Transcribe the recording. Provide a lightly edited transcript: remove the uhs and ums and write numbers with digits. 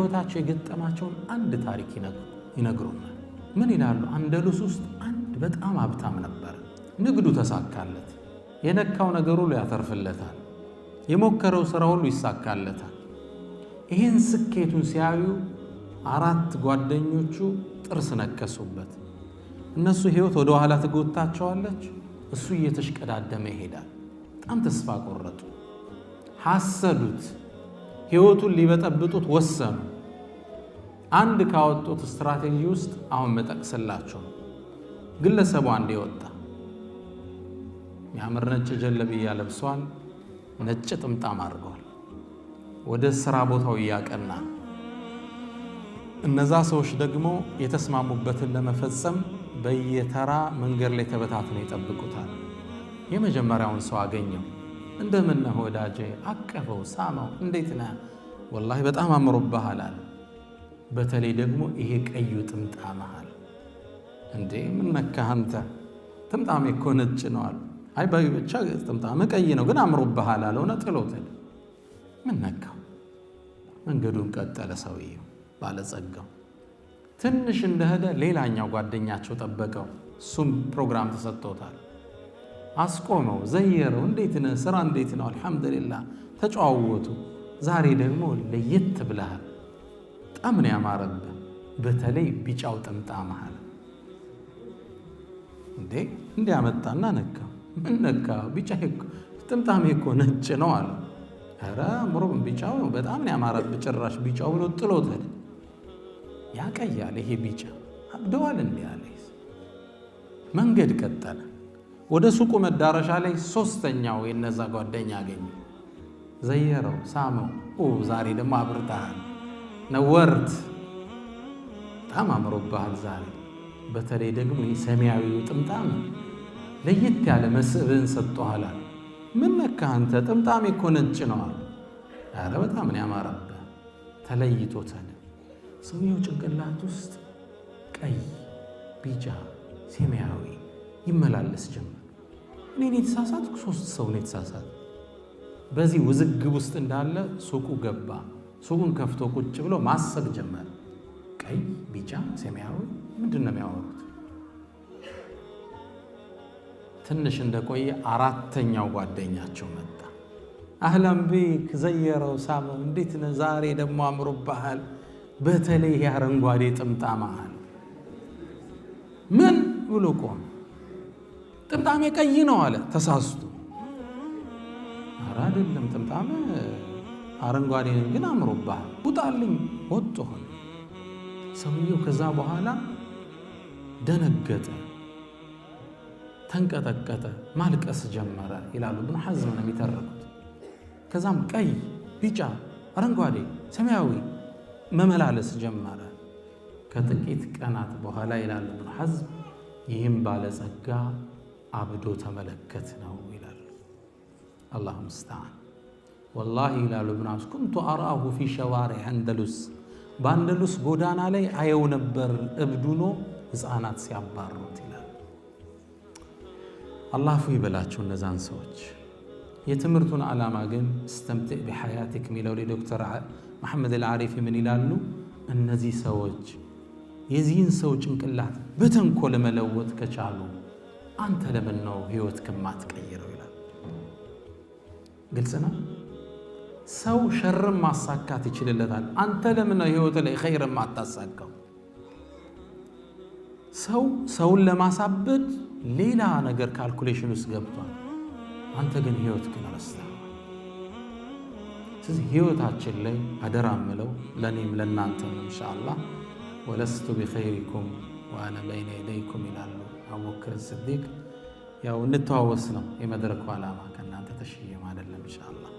በሕይወታቸው የገጠማቸውን አንድ ታሪክ ይነግሩናል። ምን ይላሉ? አንደሉስ ውስጥ አንድ በጣም ሀብታም ነበር። ንግዱ ተሳካለት። የነካው ነገር ሁሉ ያተርፍለታል። የሞከረው ስራ ሁሉ ይሳካለታል። ይህን ስኬቱን ሲያዩ አራት ጓደኞቹ ጥርስ ነከሱበት። እነሱ ሕይወት ወደ ኋላ ትጎታቸዋለች፣ እሱ እየተሽቀዳደመ ይሄዳል። በጣም ተስፋ ቆረጡ፣ ሐሰዱት፣ ሕይወቱን ሊበጠብጡት ወሰኑ። አንድ ካወጡት ስትራቴጂ ውስጥ አሁን መጠቅስላቸው ነው። ግለሰቡ አንድ የወጣ የሚያምር ነጭ ጀለብያ ለብሷል፣ ነጭ ጥምጣም አድርገዋል። ወደ ስራ ቦታው እያቀና እነዛ ሰዎች ደግሞ የተስማሙበትን ለመፈጸም በየተራ መንገድ ላይ ተበታትነው ይጠብቁታል። የመጀመሪያውን ሰው አገኘው። እንደምን ነህ ወዳጄ? አቀፈው፣ ሳመው። እንዴት ነህ? ወላሂ በጣም አምሮብሃል አለ። በተለይ ደግሞ ይሄ ቀዩ ጥምጣምህ አለ። እንዴ ምን ነካህ አንተ? ጥምጣሜ እኮ ነጭ ነው አለ። አይ ብቻ ጥምጣምህ ቀይ ነው ግን አምሮብሃል አለውና ጥሎት ሄደ። ምን ነካው? መንገዱን ቀጠለ ሰውየው ባለጸጋው። ትንሽ እንደሄደ ሌላኛው ጓደኛቸው ጠበቀው። እሱም ፕሮግራም ተሰጥቶታል። አስቆመው፣ ዘየረው። እንዴት ነህ? ስራ እንዴት ነው? አልሐምዱሊላህ። ተጨዋወቱ። ዛሬ ደግሞ ለየት ብለሃል፣ በጣም ነው ያማረብህ፣ በተለይ ቢጫው ጥምጣምህ አለ። እንዴ እንዲህ አመጣና ነካው። ምን ነካ? ቢጫ ጥምጣሜ እኮ ነጭ ነው አለ። ኧረ አምሮ ቢጫው በጣም ነው ያማረብህ፣ ጭራሽ ቢጫው ብሎ ጥሎት ሄደ። ያቀያል ይሄ ቢጫ አብደዋል እንዲህ አለ። መንገድ ቀጠለ። ወደ ሱቁ መዳረሻ ላይ ሶስተኛው የነዛ ጓደኛ አገኘ። ዘየረው፣ ሳመው። ዛሬ ደግሞ አብርተሃል፣ ነወርት፣ በጣም አምሮብሃል ዛሬ። በተለይ ደግሞ ይህ ሰማያዊው ጥምጣም ለየት ያለ መስህብን ሰጥቶሃል። ምን ነካህ አንተ? ጥምጣሜ እኮ ነጭ ነው አለ። ኧረ በጣም ነው ያማረብህ። ተለይቶታል። ሰውየው ጭንቅላት ውስጥ ቀይ፣ ቢጫ፣ ሰማያዊ ይመላለስ ጀመር። እኔ የተሳሳትኩ? ሶስት ሰው ነው የተሳሳተ። በዚህ ውዝግብ ውስጥ እንዳለ ሱቁ ገባ። ሱቁን ከፍቶ ቁጭ ብሎ ማሰብ ጀመረ። ቀይ፣ ቢጫ፣ ሰማያዊ ምንድን ነው የሚያወሩት? ትንሽ እንደቆየ አራተኛው ጓደኛቸው መጣ። أهلا بك፣ ዘየረው፣ ሳመው። እንዴት ነህ? ዛሬ ደግሞ አምሮብሃል፣ በተለይ ይሄ አረንጓዴ ጥምጣምህ። ምን ብሎ ቆመ። ጥምጣሜ ቀይ ነው አለ ተሳስቶ። ኧረ አይደለም ጥምጣሜ አረንጓዴ ነው ግን አምሮብሃል፣ ውጣልኝ። ወጥ ሆነ ሰውየው። ከዛ በኋላ ደነገጠ፣ ተንቀጠቀጠ፣ ማልቀስ ጀመረ ይላሉ ኢብኑ ሐዝም ነው የሚተረኩት። ከዛም ቀይ፣ ቢጫ፣ አረንጓዴ፣ ሰማያዊ መመላለስ ጀመረ። ከጥቂት ቀናት በኋላ ይላሉ ኢብኑ ሐዝም ይህም ባለጸጋ አብዶ ተመለከት ነው ይላሉ። አላሁ ሙስተዓን። ወላሂ ይላሉ ኢብኑ ሐዝም ኩንቱ አራሁ ፊ ሸዋሪዕ አንደሉስ፣ በአንደሉስ ጎዳና ላይ አየው ነበር እብዱኖ ሕፃናት ሲያባሩት ይላሉ። አላህ አፉ ይበላቸው እነዛን ሰዎች። የትምህርቱን ዓላማ ግን እስተምቲዕ ቢሐያቲክ የሚለው ዶክተር መሐመድ አልዓሪፊ ምን ይላሉ? እነዚህ ሰዎች የዚህን ሰው ጭንቅላት በተንኮል መለወጥ ከቻሉ አንተ ለምን ነው ህይወት ከማትቀይረው ይላል። ግልጽ ነው። ሰው ሸርም ማሳካት ይችልለታል። አንተ ለምን ነው ህይወት ላይ ኸይርም ማታሳካው? ሰው ሰውን ለማሳበድ ሌላ ነገር calculation ውስጥ ገብቷል። አንተ ግን ህይወት ግን ረስተሃል። ስለዚህ ህይወታችን ላይ አደራ ምለው ለእኔም ለእናንተም ኢንሻአላህ ولست بخيركم وأنا بين يديكم ይላሉ አቡበክር ስዲቅ። ያው እንተዋወስ ነው የመድረኩ ዓላማ ከእናንተ ተሽዬም አይደለም ኢንሻአላህ።